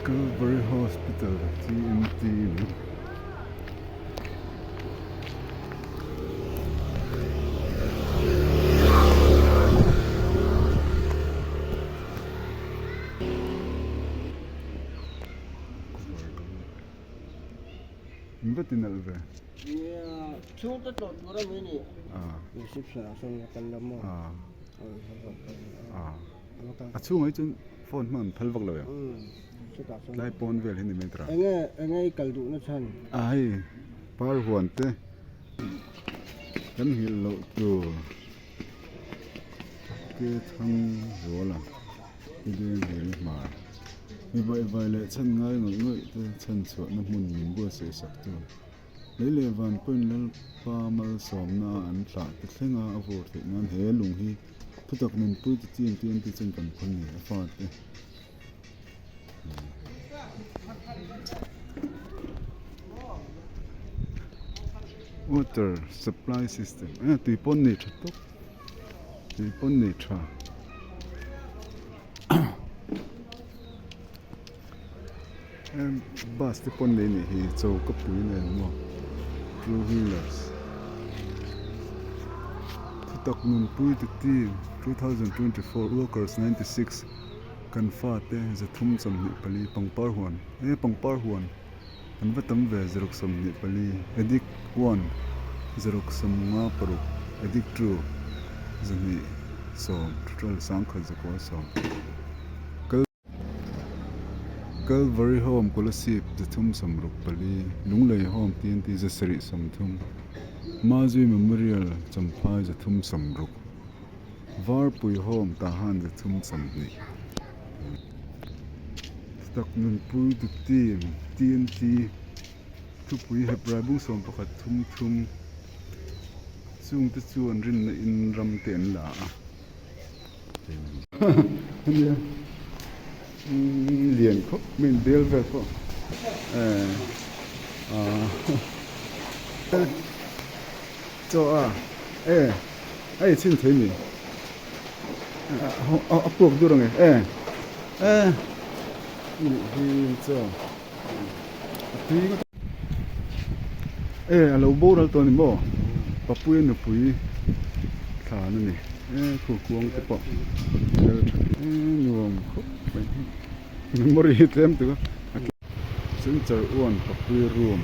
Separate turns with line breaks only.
Calvary Hospital TNT ni. In va ti nalh ve.
Nia, chhungte tlawh tur a mi ni. Reception ah sawn kan la maw.
A chhungah hi chuan phone hman an phal vak lo em? Tlai pawn vel hi ni mai tura.
Enge enge i kal duhna chhan?
A hei par huan te kan nghilh loh tur ke thang zuala i leng hel hmar mi vaih vaih leh chhan ngai ngawih ngawih te chhan chhuahna hmun min buatsaih sak tu. Lei leh van pawhin Lalpa malsawmna a an thlah te thlenga a vur theih nan he lung hi thutak nunpui ti chi engti engti chuan kan khawn ni a fate. Water supply system eh tui pawn nei tha tawp tui pawn nei tha. Bus te pawn nei nih hi choka pui nen maw two wheelers thutak nunpui te team 2024 workers 96 kan fate 324 pangpar huan he pangpar huan an va tam ve 124 addict 1 156 addict 2 210 total 1110. Calvary Home Kolasib 364, Lunglei Home TNT 730, Mazui Memorial Champhai 360, Varpui Home Tahan 320. Thutak Nunpui Tu Team TNT Thupui Hebrai bung 11 thum thum chungte chuan rinna in ram te an la a. Ania lian khawp mai in bel vel pawh eh ah chaw a eh a ei chhin thei mi a puak dur ang e eh eh nih hi chaw a tui ngawt eh a lo boral tawh a ni maw papuia nupui thlan a ni eh khu kuang te pawh vel tha eh nuam khawp mai memory hi tlem tuk a center one papuia room.